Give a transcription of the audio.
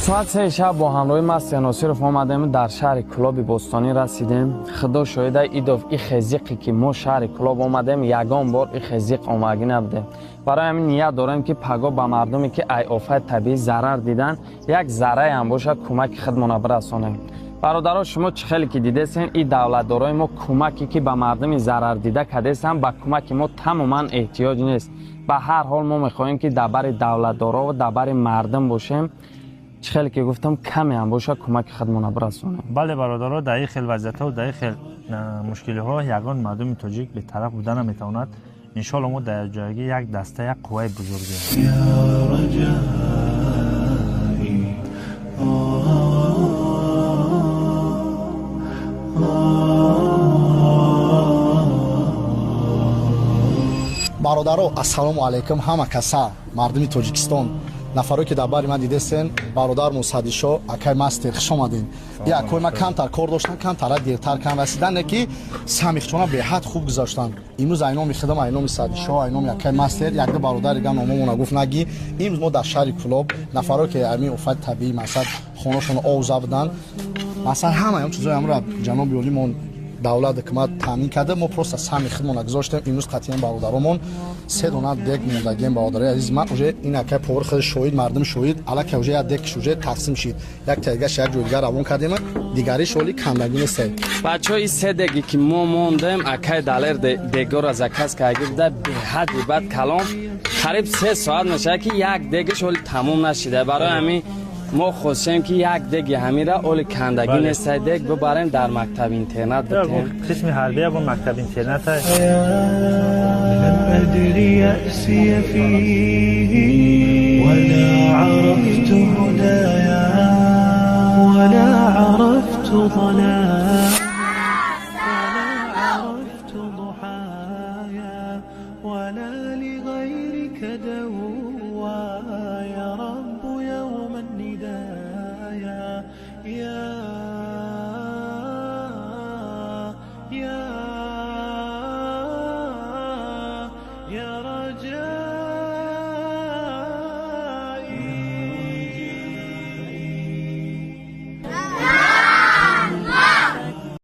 Соат 3 шаб бо ҳамроҳи Мастер Носиров омадем, дар шаҳри Кӯлоби бостонӣ расидем. Худо шоҳида, идов ихе зиқе ки мо шаҳри Кӯлоб омадем, ягон бор ихе зиқ омагӣ набудем. Барои ҳамин ният дорем, ки паго ба мардуме, ки ай офати табиӣ зарар дидан, як зарраям бошад, кӯмаки худмона бирасонем. Бародаро, шумо чӣ хеле ки дидесен, и давлатдорои мо кӯмаке ки ба мардуми зарардида кардесанд, ба кӯмаки мо тамоман эҳтиёҷ нест. Ба ҳар ҳол мо мехоҳем, ки дар бари давлатдоро ва дар бари мардум бошем. Чӣ хеле ки гуфтам, каме ҳам бошад, кӯмаки худмона бирасонем. Бале, бародаро, дар ин хел вазъиятҳо, дар ин хел мушкилиҳо ягон мардуми тоҷик бетараф буда наметавонад. Иншоалло, мо дар ҷойгӣ як даста, як қувваи бузургем. يا رجائي. Бародаро, ассалому алайкум ҳама каса, мардуми Тоҷикистон, нафаро ки дар бари ман дидесен, бародар Мусадишо, акай Мастер, хуш омаден. Якой ма камтар кор доштан, камтара дертар кам расидан, не ки самихчона беҳад хуб гузаштан. Имрӯз айноми худам, айноми Садишо, айноми акай Мастер, якду бародари гам номомона гуфт наги. Имрӯз мо дар шаҳри Кӯлоб нафаро ки ами офати табиӣ, масалан, хонашон ов забудан, масалан, ҳама ҳам чизои амра ҷаноби олимон, давлат, ҳукумат таъмин карда, мо просто сами худмона гузоштем. Имрӯз қатъиян бародаромон се дона дег мондагием. Бародарои азиз, ман уже ин акай повар худ шоҳид, мардум шоҳид, аллакай уже як дегш уже тақсим шид, як тегаш як ҷои дигар равон кардем, дигариш оли кандагӣ нест. Бачаҳо, и се деге ки мо мондем, акай Далер дегора заказ карда буда, беҳадди бад калом, қариб 3 соат мешавад, ки як дегаш оли тамом нашида. Барои ҳамин мо хостем, ки як деги ҳамира оли кандагӣ нестай, дег бибарем, дар мактаби интернат битем. Қисми ҳарбӣ, ягон мактаби интернат. لم أدري يأسي فيه ولا عرفت هدايا ولا عرفت ضلالا ولا عرفت ضحايا ولا لغيرك دوايا. يا رب يوم الندايا يا يا يا رجاء.